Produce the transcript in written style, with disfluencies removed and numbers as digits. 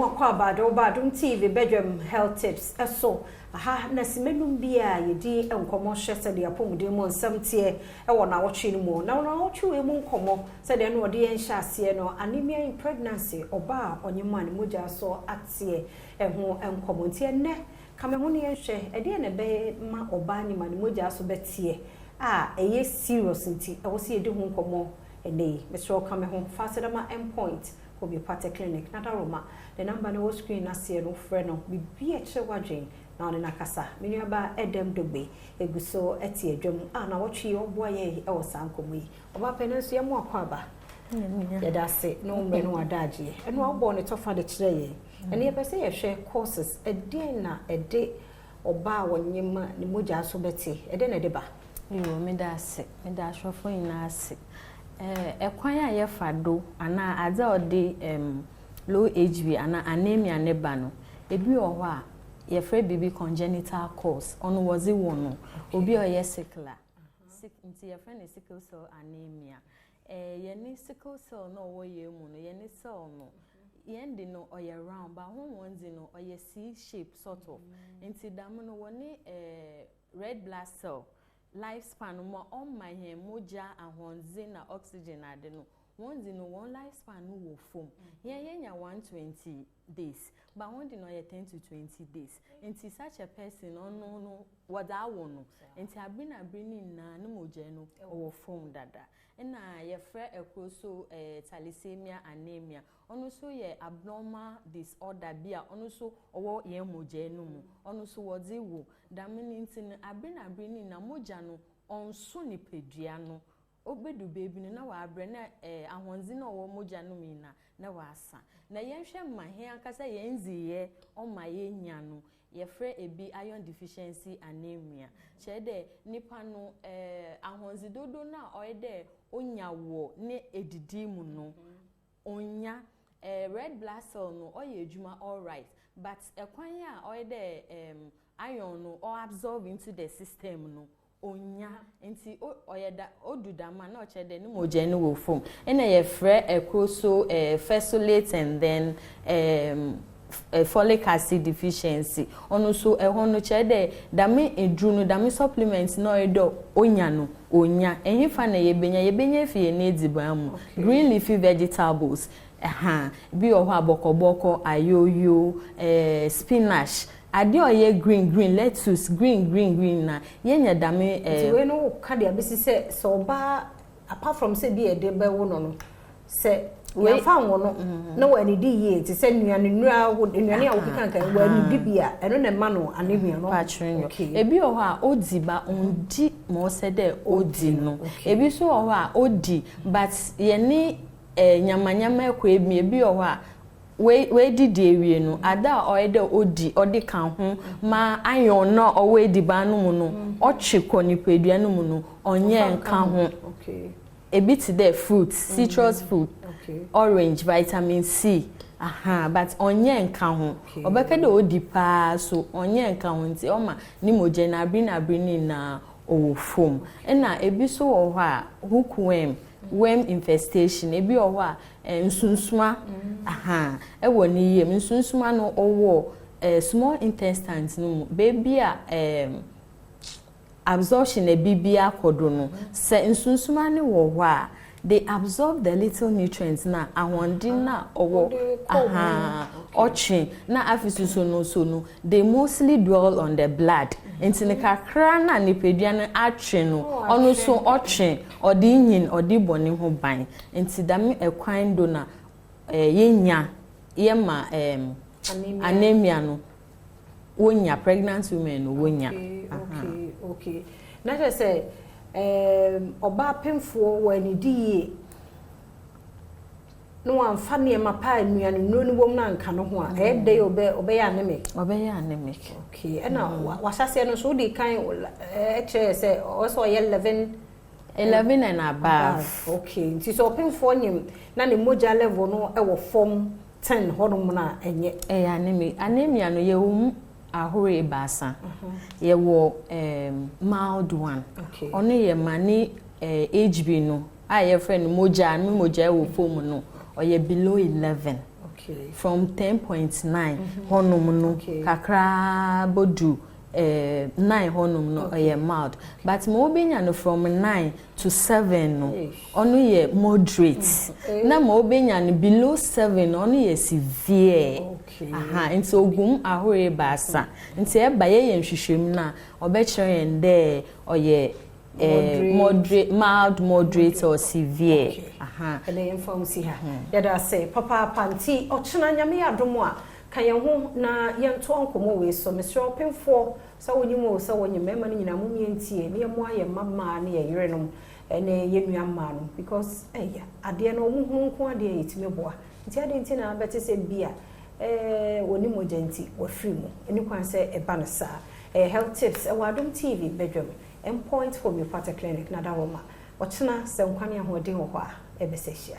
Akɔ aba de Adom TV bedwam health tips ɛso aha na simenum bi a yɛdi nkɔmmɔ hyɛ sɛdeɛ apɔmuden mu nsɛm teɛ ɛwɔ nawɔtwe no mu. Na nawɔtwe wei mu nkɔmmɔ, sɛdeɛ no ɔde yɛn hyɛ aseɛ no, anemia in pregnancy, ɔbaa a ɔnyem a ne mogya so ateɛ ɛho nkɔmmɔ. Nti ɛnnɛ ka me ho ne yɛnhwɛ ɛdeɛ na ɛbɛma ɔbaa nyem a ne mogya so bɛteɛ a ɛyɛ serious, nti ɛwɔ sɛ yɛdi ho nkɔmmɔ ɛnnɛ yi. Mesrɛ, ka me ho fa asɛdɛma Endpoint Homeopathic Clinic na daroma the number no wɔ screen n'aseɛ no, frɛ no biribi a ɛkyerɛ w'adwen na ɔne n'akasa. Me nuaba Ɛdɛm Dogbe egu so ɛte adwam a na wɔtwe ɔboa yɛ ɛwɔ saa nkɔmmɔ yi. Ɔbaa pɛ no nso, yɛmo akɔ aba, yɛda ase na ɔmmerɛ no wada agyeɛ ɛno a wobɔɔ ne tɔfa de kyerɛ yɛn. Ɛne yɛpɛ sɛ yɛhwɛ causes, ɛdeɛn na ɛde ɔbaa a wɔnyem a ne mogya so bɛte, ɛdeɛn na ɛde ba? Yo, meda ase, meda ahwɛfoɔ nyinaa ase. Ɛkwan a yɛfa do anaa adze a ɔde low HB anaa anemia ne ba no, ebi wɔ hɔ a yɛfrɛ biribi congenital cause, ɔno wɔdze wɔ no. Obi a ɔyɛ sickler nti yɛfrɛ no sickle cell anemia. Yɛne sickle cell na ɔwɔ yɛn mu no, yɛne cell no, yɛn de no ɔyɛ round, ba ho wɔn de no ɔyɛ C shape sort of. Nti dam no wɔne red blood cell life span mu a ɔma yɛn mogya ahoɔdzen na oxygen ade no, wɔn di no wɔn life span no wɔ fam. Yɛn yɛnya 120 days, but wɔn di no ɔyɛ 10 to 20 days. Nti such a person, ɔno no wɔdze awo no, nti abiri na abiri ne nyinaa ne mogya no ɔwɔ fam dada. Ɛna yɛfrɛ ɛkoro so thalassemia anemia. Ɔno nso yɛ abnormal disorder bi a ɔno nso ɔwɔ yɛn mogya no mu, ɔno nso wɔdze wo dame ne. Nti no abiri na abiri ne nyinaa mogya no ɔnso nipadua no, obedu beebi no na wabrɛ na ahoɔdzen na ɔwɔ mogya no mu nyinaa na wasa. Na yɛnhwɛ ma hɛn ankasa yɛn ndzeyɛ ɔma yɛnya no, yɛfrɛ ebi iron deficiency anemia, kyerɛ dɛ nipa no ahoɔdze dodo no a ɔyɛ dɛ onya wɔ ne edidi mu no onya. Red blood cell no ɔyɛ adwuma alright, but ɛkwan a ɔyɛ dɛ iron no ɔabsorb into the system no onya. Nti ɔyɛ da odu dama na ɔkyerɛ dɛ ne mogya no wɔ fam. Ɛna yɛfrɛ ɛkoro so fersolate and then folic acid deficiency. Ɔno nso ɛhɔ no kyerɛ dɛ dame eduru no, dame supplement na ɔyɛ dɛ onya no onya. Ɛhefa na yɛbɛnya efi? Yɛn n'edziban mu, green leafy vegetables ɛha bi wɔ hɔ a, bɔkɔbɔkɔ, ayoyo, spinach, adeɛ a ɔyɛ green green, lettuce, green green green na yɛnya dame. Nti wei no ka deɛ abɛsi sɛ ɔbaa, apart from sɛ bi yɛde bɛwo no, sɛ yɛmfa nwo no na wɔanidi yie, te sɛ nnuane nnura, nnuane a wokeka nka wɔanidi bi a, ɛno na ɛma no anemia no? Patro. Ebi wɔ hɔ a odi ba ondi ma ɔsɛ dɛ odi no. Ebi nso wɔ hɔ a odi, but yɛne nyamanyama ɛkɔ. Ebi wɔ hɔ a weedidi ewie no, ada a ɔyɛ dɛ odi ɔde ka ho ma iron na ɔwɔ ediban no mu no ɔtwe kɔ nipadua no mu no, ɔnyɛ nka ho. Ebi te dɛ fruit, citrus fruit, orange, vitamin C aha, but ɔnyɛ nka ho. Ɔbɛka dɛ odi paa so ɔnyɛ nka ho, nti ɔma ne mogya na abiri na abiri ne nyinaa ɔwɔ fam. Ɛna ebi nso wɔ hɔ a hookworm, worm infestation. Ebi wɔ hɔ a nsunsuma aha ɛwɔ ne yam. Nsunsuma no ɔwɔ small intestines no mu, beebi a absorption ebi bi akɔ do no. Sɛ nsunsuma no wɔ hɔ a, they absorb the little nutrients na ahoɔden na ɔwɔ aha ɔtwe. Na afi soso no so no, they mostly dwell on the blood, nti ne kakra na nipadua no atwe no, ɔno nso ɔtwe, ɔde nyin, ɔde bɔ ne ho ban. Nti dame ɛkwan do na yɛnya yɛma anemia no wonya, pregnant women no wonya. Okay, na kyerɛ sɛ ɔbaa pemfoɔ wɔ anidi yie na wamfa nneɛma pa a nnuane nnuro no wɔ mu na anka no ho a, ɛyɛ dɛ ɔbɛyɛ anemic. Ɔbɛyɛ anemic. Okay, ɛna wahyɛseɛ no nso wode kan ɛkyerɛ sɛ ɔwɔ sɛ ɔyɛ 11. 11 and above. Okay, nti sɛ ɔpemfoɔ nyim na ne mogya level no ɛwɔ fam 10 hɔnom no a, ɛnyɛ. Ɛyɛ anemic. Anemia no, yɛwɔ mu ahorow ebaasa. Yɛwɔ mild one. Ɔno yɛ ma ne HB no a yɛfrɛ no mogya ne mogya wɔ fam no ɔyɛ below 11. From 10.9 hɔnom no kakraa bɔdu 9 hɔnom no, ɔyɛ mild. But ma wobɛnya no from 9 to 7 no, ɔno yɛ moderate. Na ma wobɛnya no below 7 no, ɔno yɛ severe. Aha, nti ogum ahorow 3. Nti ɛba yɛyɛ nhwehwɛmu no a, ɔbɛkyerɛ yɛn dɛ ɔyɛ moderate, mild, moderate or severe. Ɛnna yɛn fa si ha. Yɛda ase papaapa. Nti ɔkyena, Nyame yɛ adom a, ka yɛn ho na yɛntoa nkɔmmɔ wei so. Mesrɛ ɔpemfoɔ sɛ wonyim o, sɛ wonyim, mmarima no nyinaa, mo ntie ne yɛmmoa yɛn mma mmaa ne yɛn yerenom ɛne yɛn nua mmaa no, because ɛyɛ adeɛ no ɔmo hunu nko adeɛ yɛtumi boa. Nti adeɛ nti na abɛte sɛ bi a wɔne mogya nti wafiri mu, ɛne kwan sɛ ɛba no saa. Ɛyɛ Health Tips ɛwɔ Adom TV badwam, Endpoint Homeopathic Clinic na da wɔ ma. Ɔkyena, sɛ nkwa ne ahoɔden wɔ hɔ a, ɛbɛsɛ hyia.